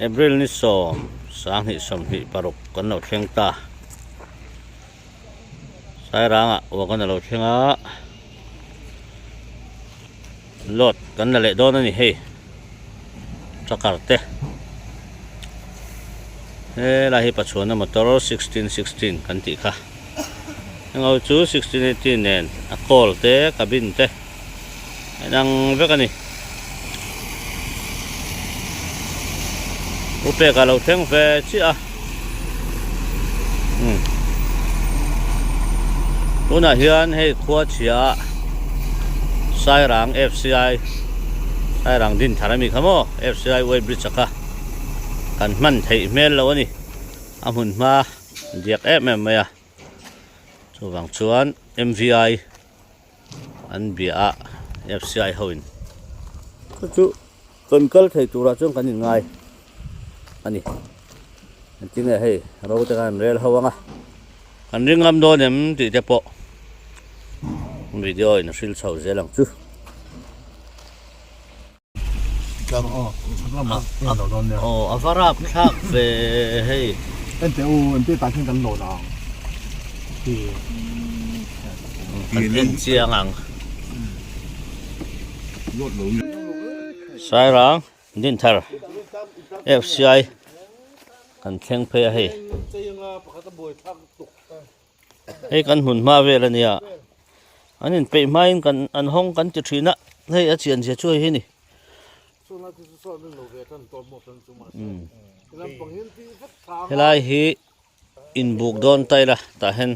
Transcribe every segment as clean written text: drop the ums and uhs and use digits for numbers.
April ni sawm 2026 kan lo thleng ta. Sairangah wagon a lo thleng a, load kan la leh dawn a ni hei trucker te. Helai hi Pachuana motor 1616 kan tih kha. Heng ho chu 1618 nen a kawl te cabin te a inang vek a ni. U pek a lo thleng ve chiah a. Umm tunah hian hei khua chhia ah Sairang F_C_I Sairang Dinthar a mi kha maw F_C_I weight bridge a kha kan hman theih hmel lo a ni a hmun hma diak em em mai a chuvang chuan M_V_I an bia a F_C_I ho in chu chu kan kal thei turah chuan kan inngai a ni engtin nge hei ro te khan an rel ho ang a kan ring ngam dawn em tih te pawh video in a hril chho zel ang chu. Aw a va rap thlak ve hei. Enteh u engtin tah khian kan lawn ang ti. Kan en chiang ang. Sairang Dinthar FCI kan thleng phei a hei. Hei kan hmun hma vel a nia an inpeih hmain kan an hawng kan ti thin a hei a chian zia chu hei hi ni helai hi inbuk dawn ta ila tah hian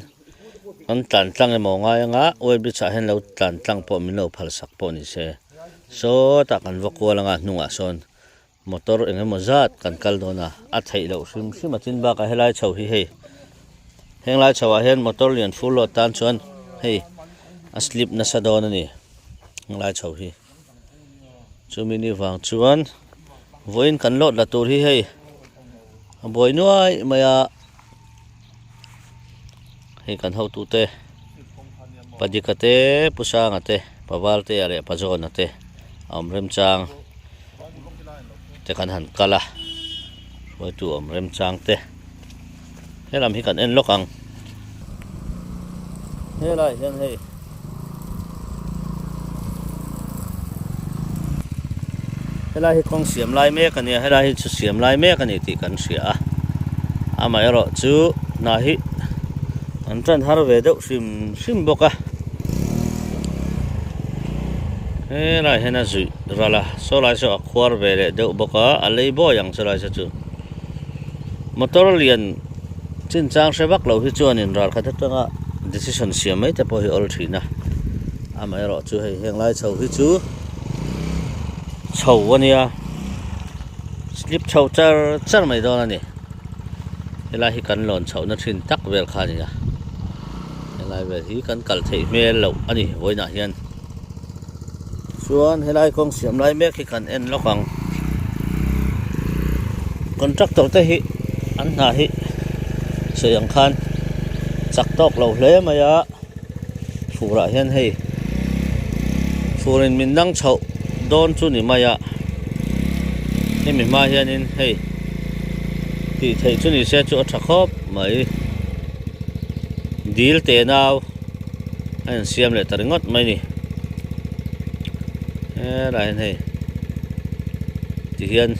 an tlan tlang emaw ngai anga oil bridge ah hian lo tlan tlang pawh min lo phal sak pawh ni se sawtah kan va kual anga hnungah sawn. Motor eng emaw zat kan kal dawn a, a theih loh hrim hrim a tin bakah helai chho hi hei henglai chho ah hian motor lian full load tan chuan hei a slip nasa dawn a ni henglai chho hi chumi ni vang chuan vawiin kan load la tur hi hei a buai nuai mai a hei kan hotute Padika te Pu Sanga te Pavaltea leh Pazawna te a awm remchang. Te kan han kal a hruaitu awm remchang te helam hi kan en lawk ang helaiah hian hei helai hi kawng siam lai mek a nia helai hi chu siam lai mek a ni tih kan hria a amaherawh chu hna hi an tan har ve deuh hrim hrim bawk a. Helai hian a zuih ral a saw lai saw a khuar ve leh deuh bawk a a lei bawi ang chulai saw chu motor lian chinchang hre vak lo hi chuanin ral khat atanga decision siam mai te pawh hi a awl thin a amaherawh chu hei heng lai chho hi chu chho a nia slip chho char char mai dawn a ni helai hi kan lawn chhohna thin tak vel kha a ni a. Helai vel hi kan kal theih hmel loh a ni vawiinah hian chuan helai kawng siam lai mek hi kan en lawk ang contractor te hi an hna hi sawi ang khan chak tawk lo hle mai a fur ah hian hei fur in min dang chhoh dawn chu ni mai a hemi hma hianin hei tih theih chu ni se chu a tha khawp mai. Dil te nau a insiam leh ta ringawt mai a ni helai hian hei tihian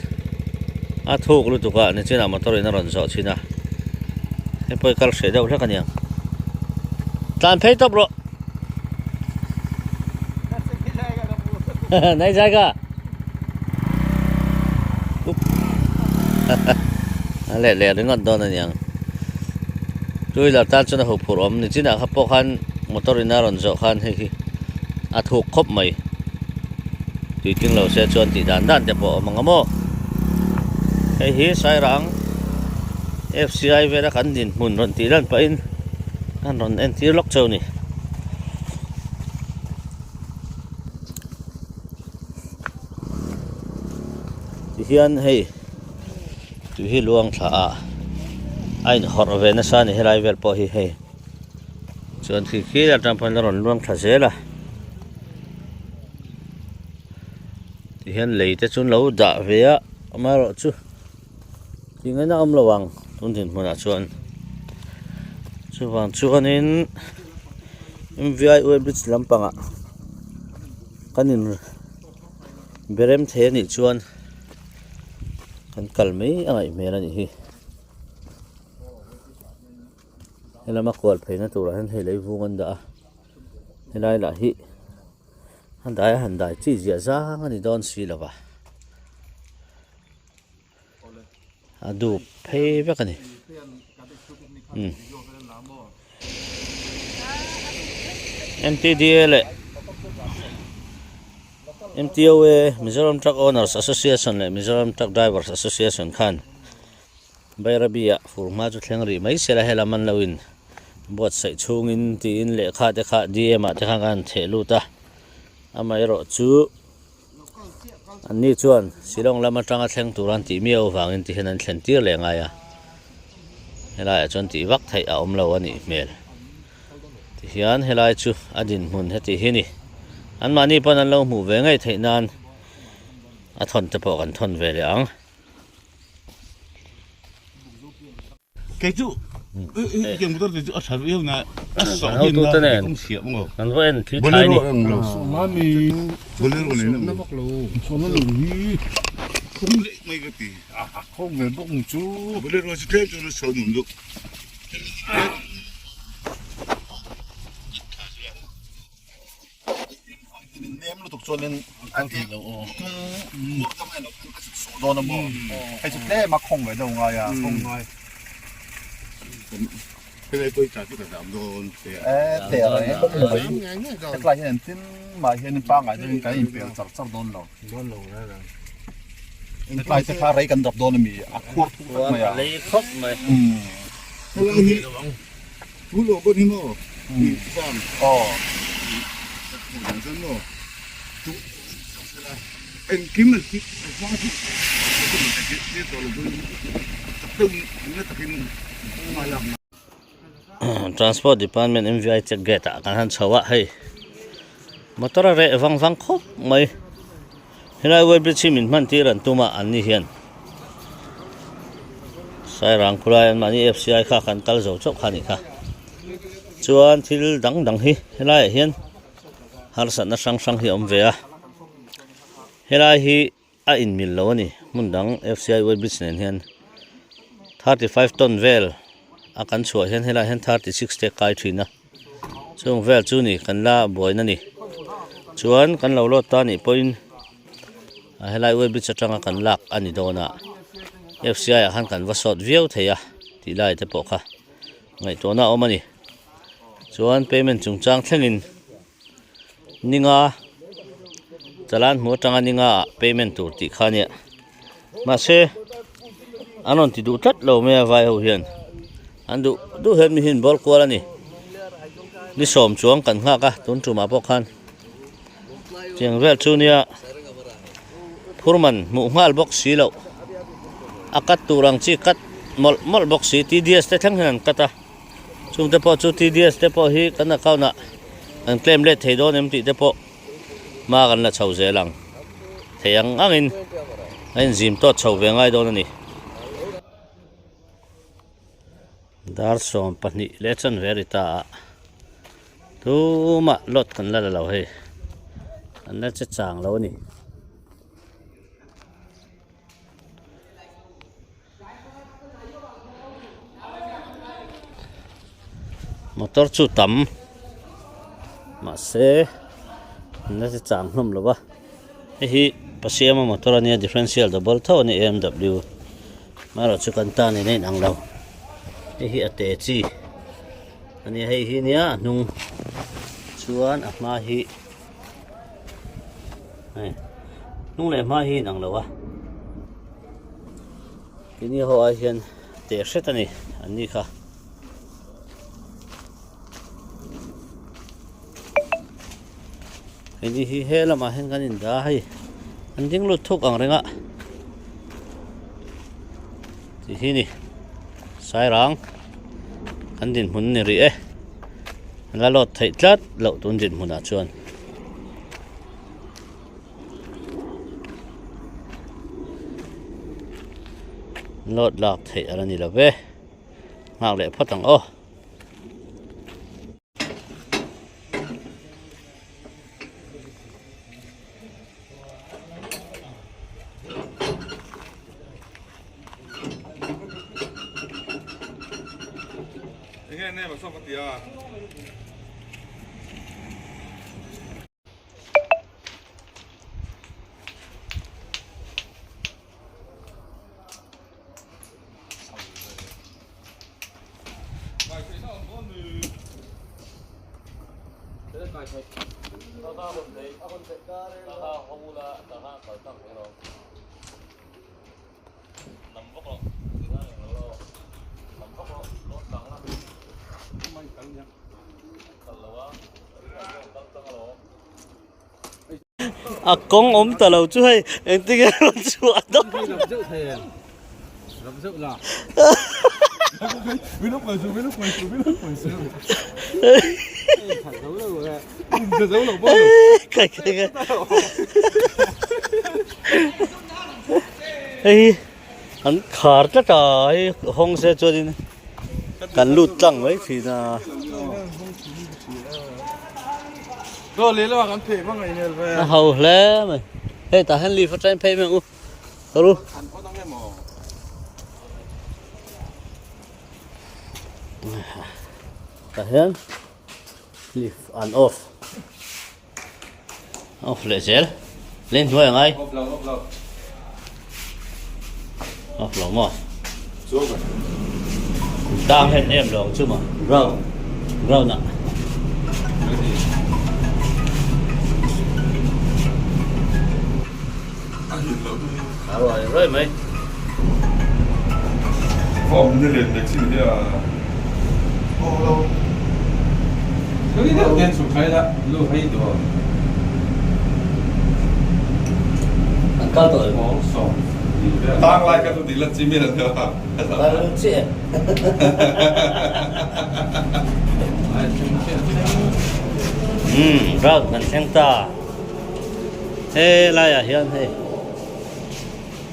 a thuk lutuk a nichinah motor in a rawn zawh chhin a hei pawh hi kal hreh deuh hlek a niang tlan phei tawp rawh nai jaiga a leh leh ringawt dawn a niang. Two wheeler tan chuan a huphurh awm ni chinah kha pawh khan motor in a rawn zawh khan hei hi a thuk khawp mai tui tling lo se chuan tih dan dan te pawh a awm ang a maw hei hi Sairang F_C_I vela kan dinhmun rawn tih lan pahin kan rawn entir lawk cheu a ni. Tihian hei tui hi luang thla ah a inhawrh ve nasa a ni helai vel pawh hi hei chuan khi khi atang pawhin a rawn luang thla zel a tihian lei te chu an lo dah ve a amaherawhchu. Tingaina awm lo ang tun dinhmunah chuan chuvang chuanin M_V_I oil bridge lampangah kan in berem thei anih chuan kan kal mai a ngaih hmel anih hi helama kual pheina turah hian hei lei vung an dah a helai lah hi. A dai a han dai chi ziah zang a ni dawn si lo va a dup phei vek a ni umm M_T_D_A leh M_T_O_A Mizoram Truck Owners Association leh Mizoram Truck Drivers Association khan Bairabi ah fur hma chu thleng rih mai se la helam an lo in. Buatsaih chhungin tiin lehkha te kha DM ah te khan ka han theh lut a, amaherawh chu anni chuan Shillong lam atanga thleng tur an tih miau avangin ti hian an thlen tir leh ngai a, helaiah chuan tih vak theih a awm lo a nih hmel. Tihian helai chu a dinhmun heti hi a ni. Anmahni pawn an lo hmuh ve ngei theih nan a thawn te pawh kan thawn ve leh ang. Kei chu ke motor te chu a tha viau na a sawh hin na kawng chhia maw kan va en thli thlai ni mami bolero nei na vak lo sawna lo hi khung leh mai ka ti khawng ve bawk ang chu bolero chu tlem chu na sawn awm deuh Nem lutuk chuanin an ti lo aw sawh dawn a maw hei chu tlem a khawng ve deuh ngai a khawng ngai helai pawh hi traffic a zam dawn te e te a reng hetlai hian engtin mah hianin pangngai deuhin kan inpel char char dawn lo dawn lo hetlai te kha rei kan dap dawn ami a khuar thuk vek mai a lei khawp mai helai hi Thu lo pawh ni maw? Tih chuan aw hmuh dan chuan maw chu engkim an tih an hmang chu Transport Department M_V_I check gate ah kan han chho a hei motor a reh vang vang khawp mai helai weight bridge hi min hman tir an tum a an ni hian Sairang khulai an mahni F_C_I kha kan kal zo chauh kha a nih kha chuan thil dang dang hi helaiah hian harsatna hrang hrang hi a awm ve a helai hi a inmil lo a ni hmun dang F_C_I weight bridge nen hian 35 ton vel a kan chhuah hian helaiah hian 36 te a kai thin a chung vel chu ni kan la buaina a ni chuan kan lo load ta a nih pawhin a helai weight bridge atanga kan lak a ni dawn a F_C_I ah khan kan va sawt viau thei a tih lai te pawh kha ngaihtuahna a awm a ni chuan payment chungchang thlengin ninga chalan hmuh atanga ninga ah payment tur tih kha ania mahse an rawn ti duh tlat lo mai a vai ho hian an duh duh hian mi hi an bawl kual a ni ni sawm chuang kan nghak a tun tumah pawh khan tiang vel chu nia phurman hmuh nghal bawk si loh a cut tur ang chi cut mawlh mawlh bawk si T_D_S te thleng hian an cut a. Chungte pawh chu TDS te pawh hi kan account ah kan claim let thei dawn em tih te pawh hma kan la chho zel ang. Thei ang angin a inzim tawt chho ve ngai dawn a ni. Dar 12 leh chanve ri ta a tumah lot kan la la lo hei an la che chang lo a ni. Motor chu tam mahse an la ti chang hlawm lo va hei hi Pasiama motor ania differential double tho ani A_M_W amaherawh chu kan tan in a inang lo hei hi a te chi ania hei hi nia a hnung chuan a hma hi. Hei hnung leh hma hi a inang lo a keini ho ai hian teh hret a ni an ni kha. Keini hi he lamah hian kan indah a hei an ding lut thuk ang reng a tih hi ni Sairang kan dinhmun a ni rih e. La lawt theih tlat loh tun dinhmunah chuan. Load lak theih a la ni lo ve. Nghak leh phawt ang aw. A kawng awm ta lo chu hei engtin nge rawn chhuah dawn. Hei hi an khar tlat a hei hawng se chuanin kan lut tlang mai thin a. A ho hle mai hei tah hian leaf atangin phei mai ang u ka ru. Tah hian leaf an off off leh zel lei hnuai a ngai off lo maw tang hian em lo ang chu maw ground ground ah. A ruai ruai mai. An kal tawh em? Kal chiah em? Umm round kan thleng ta. He laiah hian hei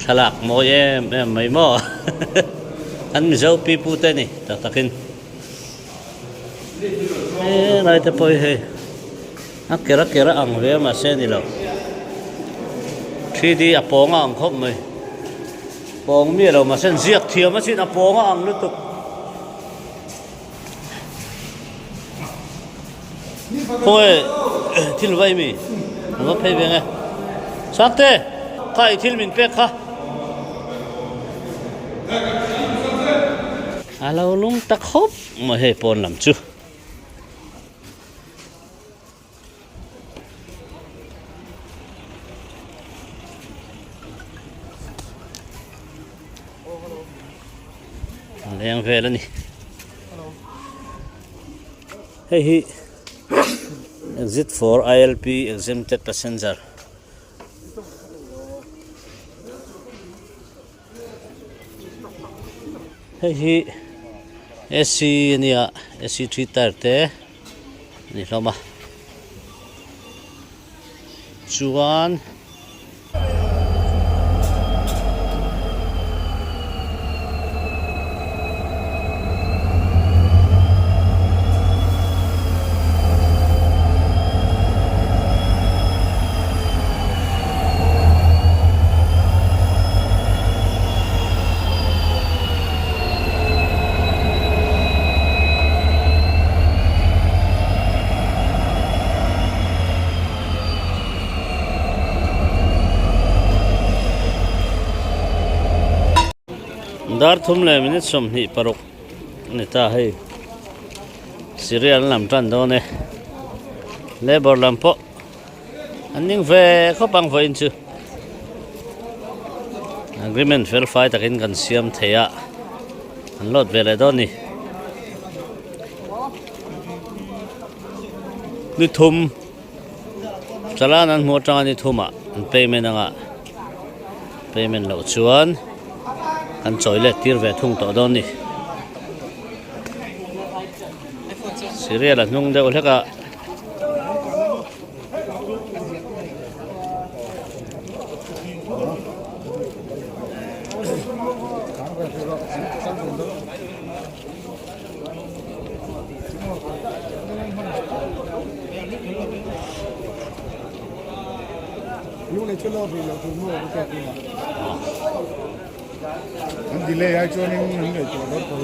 thlalak mawi em em mai maw an Mizo pipu te ni tak takin he lai te pawh hi hei a kera kera ang ve a mahse ni lo 3D a pawng a ang khawp mai pawng miah lo mahse an ziak thiam asin a pawng a ang lutuk. Khawnge thil vai mi an va phei ve nge Sangte kha i thil min pek kha a lo lung ta khawp mai hei pawn lam chu. A leng vel a ni hei hi exit for I_L_P exempted passenger hei hi A_C a nia A_C three tier te a ni hlawm a chuan. Dar thum leh minute 26 a ni ta hei Syria an lam tan dawn e labour lam pawh an ning ve khawp ang vawiin chu agreement fel fai takin kan siam thei a an load ve leh dawn a ni ni thum Chalan an hmuh atanga ni thumah an payment anga payment loh chuan an chawi let tir ve thung tawh dawn a ni. Serial a hnung deuh hlek a. An delay ai chuanin an ngaihtuah dawn tho.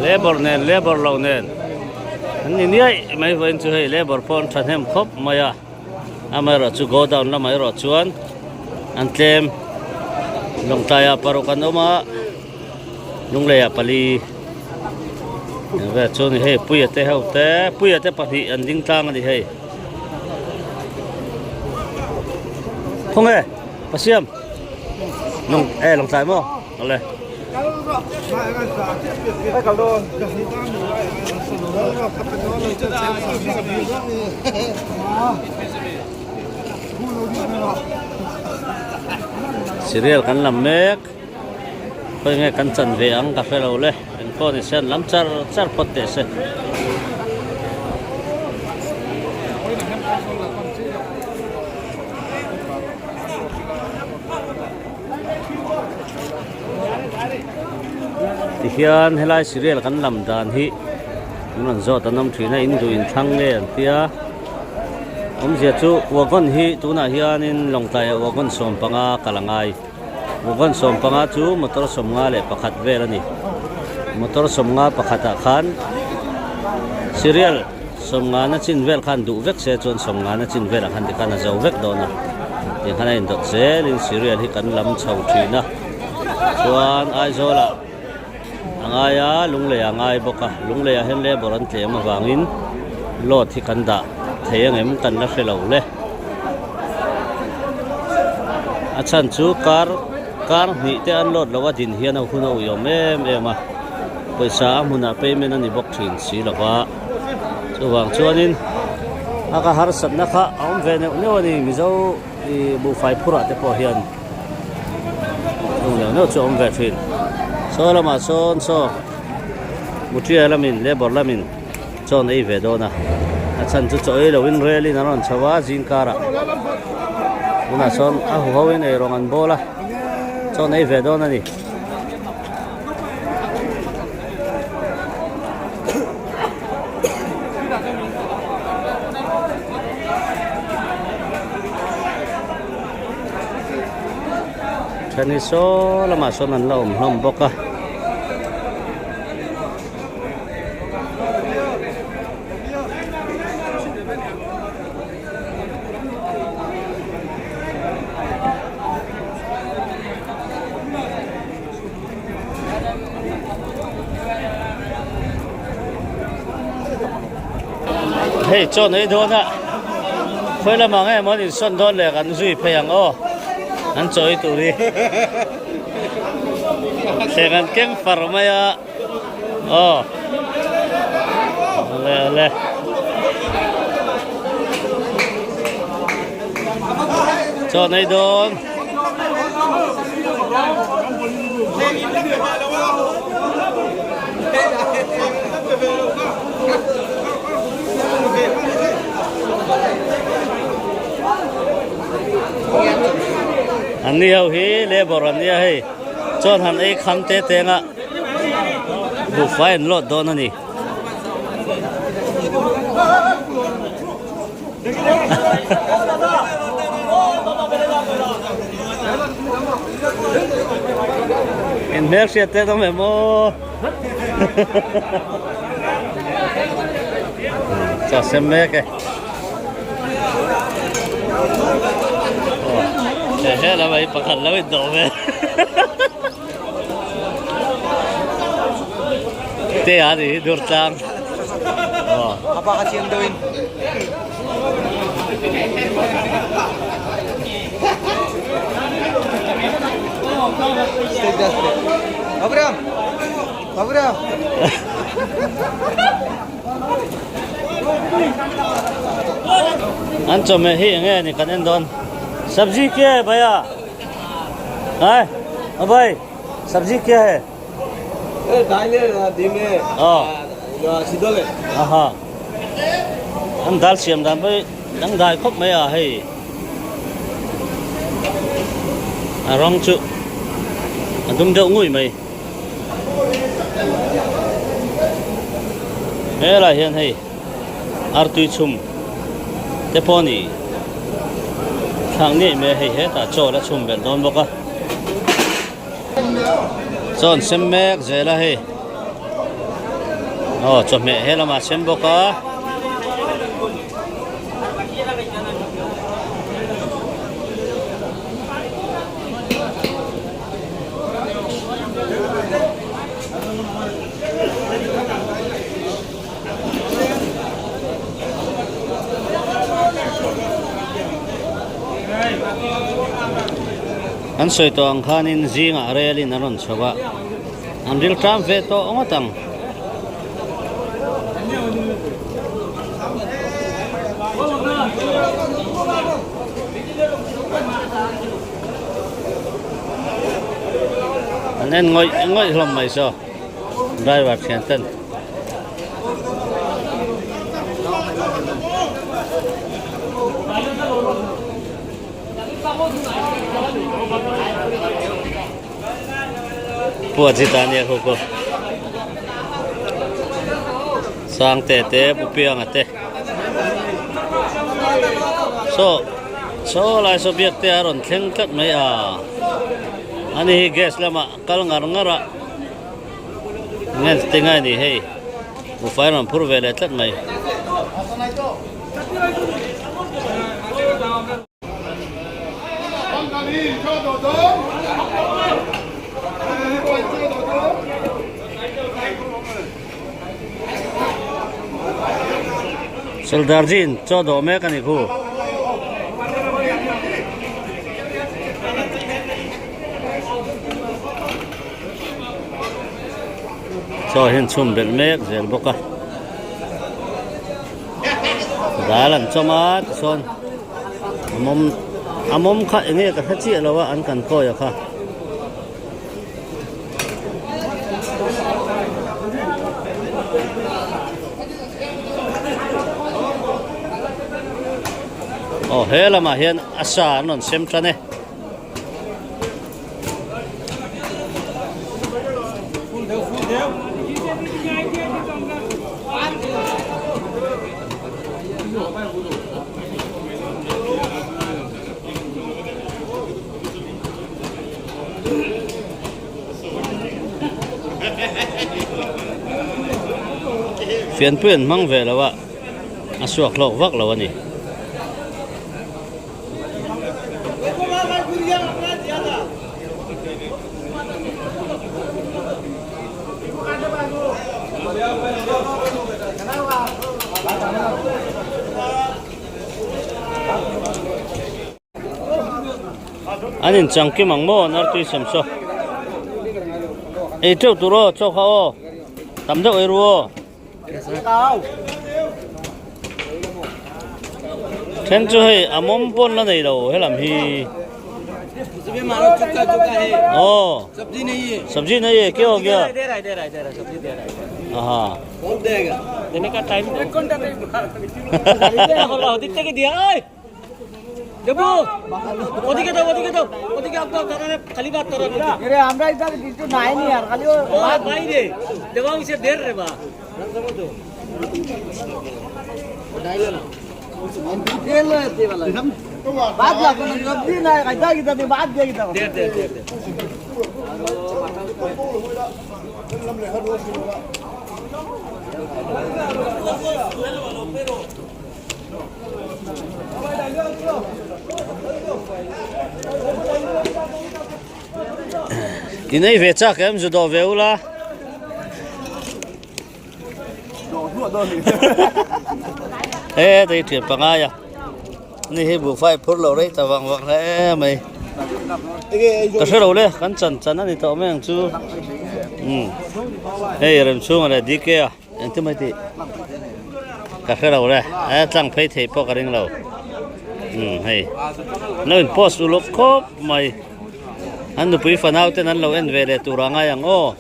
Labour nen labour lo nen an ni niaih mai vawiin chu hei labour pawh an thahnem khawp mai a amaherawh chu go down lamah erawh chuan an tlem lawngtlaiah paruk an awm a lungleiah pali eng vel chu a ni hei puia te ho te puia te pahnih an ding tlang a ni hei. Khawnge Pasiam lawng eh lawngtlai maw awle. Cereal kan lam mek khawi nge kan chan ve ang ka hre lo le engpawh ni se an lam char char phawt teh se. Tihian helai cereal kan lam dan hi min rawn zawt an awm thin a in duh in thlang nge an tia awmzia chu wagon hi tunah hianin lawngtlaiah wagon 15 kal a ngai wagon 15 chu motor 51 vel a ni motor 51 ah khan cereal 50 na chin vel khan duh vek se chuan 50 na chin velah khan tikhan a zo vek dawn a tikhan a indawt zelin cereal hi kan lam chho thin a chuan Aizawl ah a ngai a Lunglei ah a ngai bawk a Lunglei ah hian labour an tlem avangin load hi kan dah thei angem kan la hre lo le a chhan chu car car hnih te an load lo a din hian a hun a uiawm em em a pawisa a hmunah payment a ni bawk thin si lo va chuvang chuanin a ka harsatna kha a awm ve neuh neuh a ni mizo ih buhfai phurah te pawh hian neuh neuh chu a awm ve thin saw lamah sawn saw mutia lamin labour lamin chaw an ei ve dawn a a chhan chu chaw ei loin relin an rawn chho a zing karah tunah sawn a huho in eirawng an bawl a chaw an ei ve dawn a ni. Then hi saw lamah sawn an la awm hlawm bawk a. Hei chaw nei dawn a khawi lamah nge maw an insawn dawn leh kan zui phei ang aw an chaw ei tur hi thleng an keng far mai a aw awle awle. Chaw nei dawn. An ni ho hi labour an nia hei chuan han ei kham te teng a buhfai an lawt dawn a ni. In hmel hriat te awm em aw chaw sem mek e he he lam ah hi pakhat lo in dawh ve te a ni hi dur tlang Apa ka chiang deuhin. Baburam. Baburam. An chawhmeh hi enge ni kan en dawn. Sabzi kya hai bhaiya? Hai, o bhai, sabzi kya hai? Aha an dal siam dan pawh hi dangdai khawp mai a hei a rawng chu a dum deuh ngui mai. Helai hian hei artui chhum te pawh a ni thlak ngei mai a hei hetah chaw la chhum belh dawn bawk a chaw an sem mek zel a hei aw chawhmeh he lamah a sem bawk a. An sawi tawh ang khanin zingah relin an rawn chho a, an ril ṭam ve tawh ngawt ang. An en ngawih ngawih hlawm mai saw driver thian ten. Pu Ajita ania khu khu Sangte te Pu Pianga te saw saw lai saw biak te a rawn thleng tlat mai a ani hi gas lamah kal ngar ngar a nge tingai ni hei buhfai rawn phur ve leh tlat mai. Sawldarjin chaw dawh mek a ni khu. Chaw hian chhum belh mek zel bawk a. Dal an chawm a tichuan a mawm a mawm kha eng nge ka hre chiah lo a an kan kawi a kha. Aw he lamah hian a sa an rawn sem tan e. Fianpui an hmang ve lo a, a suak hlawk vak lo a ni. An inchang kim ang maw Nartui sem saw ei teuh tur aw chaw kha aw tam deuh ei ru aw. Then chu hei a mawm pawn la nei lo helam hi. Oh. Sabji nahi hai kya ho gaya? Aha. In ei ve chak em zu dawh ve ula. He tei thian pangai a. Ni hi buhfai phur lo rei ta vang vang hle mai. Ka hre lo le kan chan chan a ni tawh mai ang chu. Hei remchhunga leh DK a. Engtin mai tih ka hre lo le e tlang phei thei pawh ka ring lo umm hei lo in post uluk khawp mai an nupui fanau ten an lo en ve leh tur a ngai ang aw.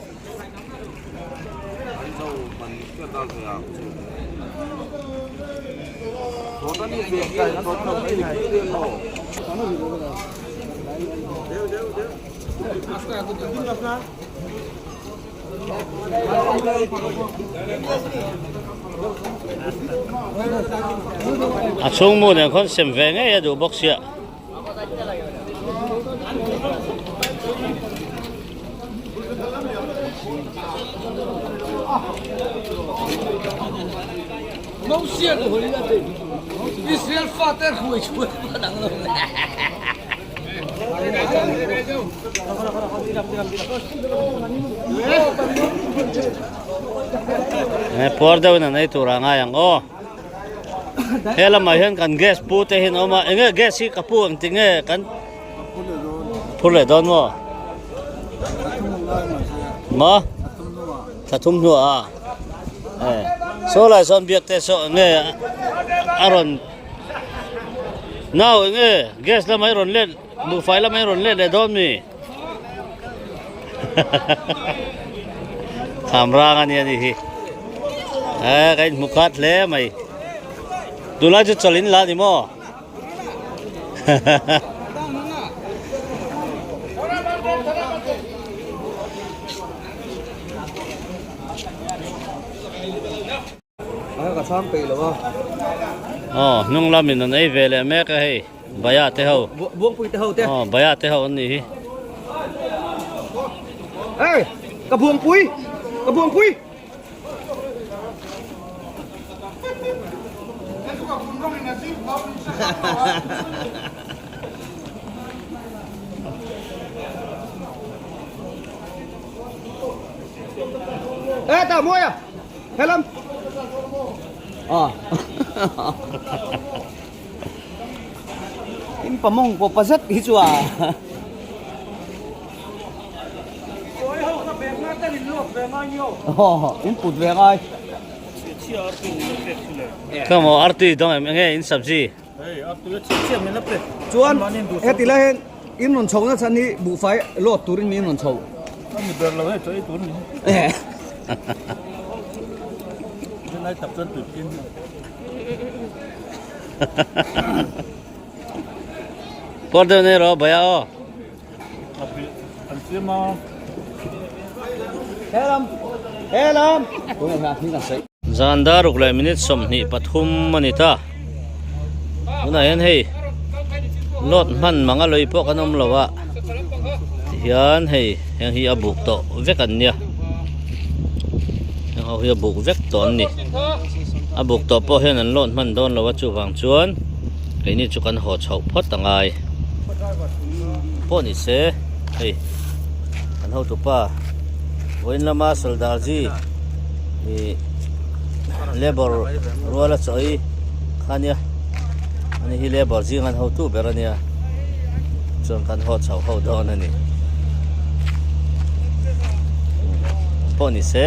A chhung mu nen khawn sem ve ngei a duh bawk sia. Puar deuhin an ei tur a ngai ang aw. He lamah hian kan gas pu te hi an awm a, enge gas hi ka pu ang tih nge kan phur leh dawn maw? Maw? Thla thum hnuah a? E saw lai sawn biak te saw enge a rawn nau enge gas lamah i rawn let buhfai lamah i rawn let leh dawn mi? Kham rang a nia ni hi e ka inhmu khat hle mai tunlai chu chawlh in la ni maw Ka chhang peih lo a. Aw hnung lamin an ei ve leh mek a hei Baya te ho. Buangpui te ho te. Aw Baya te ho an nih hi. Hey ka buangpui ka buangpui. Ê tao mua à Helam à In pamong po pazat hi chu a In put ve ngai Come on artui dong em enge in sabji Chuan heti lai hian in rawn chho na chhan hi buhfai load turin mi in rawn chho. A ni ber lo hei chaw ei tur ni. Zin ai tak chuan tui pin hi. Pawr deuh nei rawh baya aw. An siam a. Helam helam. Tunah hian hming kan sawi. Zan dar ruk leh minute 23 a ni ta. Tunah hian hei load hman mang a lei pawh kan awm lo a tihian hei heng hi a buk tawh vek an nia heng ho hi a buk vek tawh an ni a buk tawh pawh hian an load hman dawn lo a chuvang chuan keini chu kan haw chhoh phawt a ngai pawh ni se hei kan hotupa vawiin lama Sawldarji ih labour rual a chawi kha nia ani hi labour zing an hotu ber a nia chuan kan haw chho ho dawn a ni pawh ni se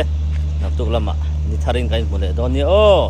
naktuk lamah ni tharin kan inhmu leh dawn nia aw.